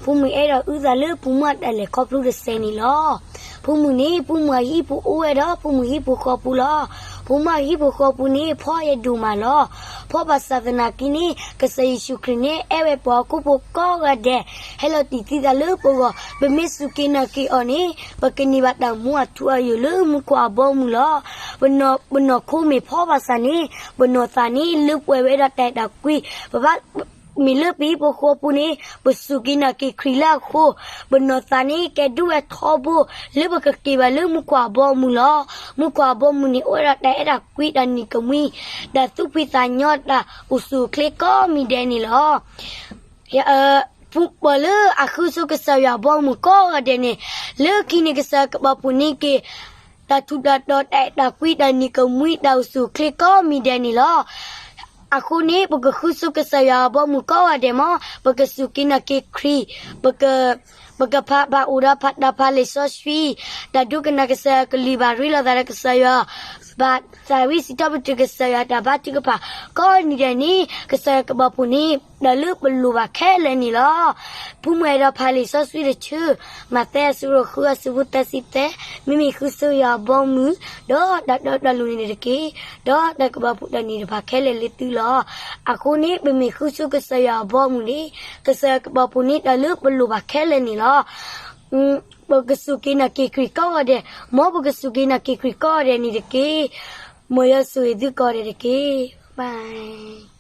ဖိမုၣ်အဲၣ်ဒိးအုၣ်သးလၢဖိမုၣ်အတၢ်လဲၤခီဖျိတစဲးန့ၣ်လီၤ. ဖိမုၣ်န့ၣ် ဖိမုၣ်အဟံၣ်ပူၤအိၣ်ဝဲဒီးဖိမုၣ်ဟံၣ်ပူၤဃီပူၤလီၤ. ဖိမုၣ်အဟံၣ်ပူၤဃီပူၤန့ၣ် ဖှီၣ်ယဲၢ်ဒိၣ်မးလီၤ. ဖှီၣ်ဘၣ်ဆၣ်သနာ်က့န့ၣ် ကစၢ်ယ့ၣ်ၡူးခရံာ်န့ၣ် အဲၣ်ဝဲပှၤဟီၣ်ခိၣ်ဖိကိးဂၤဒဲး ဟဲလီၤတံၢ်သံသးလၢပဂီၢ်, ပမ့ၢ်စူၢ်က့ၤနာ်က့ၤအီၤန့ၣ် ပကန့ၢ်ဘၣ်တၢ်မူအထူအယိာ်လၢမူခိၣ်အဘီအမုၢ်လီၤ. ပနီၢ်ခိမ့ၢ်ဖှီၣ်ဘၣ်ဆၣ်န့ၣ် ပနီၢ်သးန့ၣ် လၢပှဲၤဝဲဒၣ်တၢ်အဲၣ်တၢ်ကွံ, ပဘၣ် မ့ၢ်လၢပဟံၣ်ဖိဃီဖိန့ၣ် ပစူၢ်က့ၤနာ်က့ၤခရံာ်လၢအဃိ, ပနီၢ်သးန့ၣ် ကဲဒိၣ်ဝဲထီဘိ လၢပကက့ၤဘၣ်လၢမူခိၣ်အဘီအမုၢ်လီၤ. မူခိၣ်အဘီအမုၢ်န့ၣ် အိၣ်ဝဲဒၣ်တၢ်အဲၣ်တၢ်ကွံ တၢ်နံၤကမှံ, တၢ်သူၣ်ဖှံသးညီ တၢ်အိၣ်ဆူၣ်အိၣ်ချ့ကိးမံၤဒဲးန့ၣ်လီၤ. ပှၤလၢအဃုဆိကစၢ်ယွၤအဘီအမုၢ်ကိးဂၤဒဲးန့ၣ်, လၢခံန့ၣ်ကစၢ်ကပာ်ဖှိၣ်န့ၢ်က့ၤ တၢ်ထူးတၢ်တီၤ တၢ်အဲၣ်တၢ်ကွံ တၢ်နံၤကမှံ တၢ်အိၣ်ဆူၣ်အိၣ်ချ့ကိးမံၤဒဲးန့ၣ်လီၤ. အဃိန့ၣ် ပကဃုဆိကစၢ်ယွၤအဘီအမုၢ်ကိးဂၤဒဲးမး, ပကစူၢ်က့ၤနာ်က့ၤခရံာ်, ပကဖးဘၣ်အိၣ်ဒီးဖးတၢ်ဖးလံာ်စီဆှံ, တၢ်ဒိကနၣ်ကစၢ်ယွၤကလုၢ် ဘၣ်ရ့လိာ်သးဒီးကစၢ်ယွၤ, ဘၣ်သးဝံၣ်စံးထီၣ်ပတြၢၤကစၢ်ယွၤ တၢ်ဘါထုကဖၣ်ကိးနံၤဒဲးန့ၣ် ကစၢ်ယွၤကပာ်ဖှိၣ်န့ၢ် တၢ်လၢပလိၣ်ဘၣ်ခဲလၢာ်န့ၣ်လီၤ. ဖိမုၣ်အဲၣ်ဒိးဖးလံာ်စီဆှံတဆၢ, မးသဲအဆၢဒိၣ်ဃုအဆၢဖိသၢဆံသၢ, မ့မ့ၢ်ဃုဆိယွၤအဘီအမုၢ်, ဒီးတၢ်တီတၢ်လိၤန့ၣ်တက့ၢ်, ဒီးတၢ်ကပာ်ဖှိၣ်တၢ်န့ၣ်တဖၣ်ခဲလၢာ်လၢသုလီၤ. အဃိန့ၣ် ပမ့ၢ်ဃုဆိကစၢ်ယွၤအဘီအမုၢ်န့ၣ်, ကစၢ်ယွၤကပာ်ဖှိၣ်န့ၢ်တၢ်လၢပလိၣ်ဘၣ်ခဲလၢာ်န့ၣ်လီၤ. ပကစူၢ်က့ၤနာ်က့ၤခရံာ်ကိးဂၤဒဲး, မ်ပကစူၢ်က့ၤနာ်က့ၤခရံာ်ကိးဂၤဒဲးန့ၣ်တက့ၢ်. မ်ယွၤဆိၣ်ဂ့ၤသုကိးဂၤဒဲးတက့ၢ်. Bye.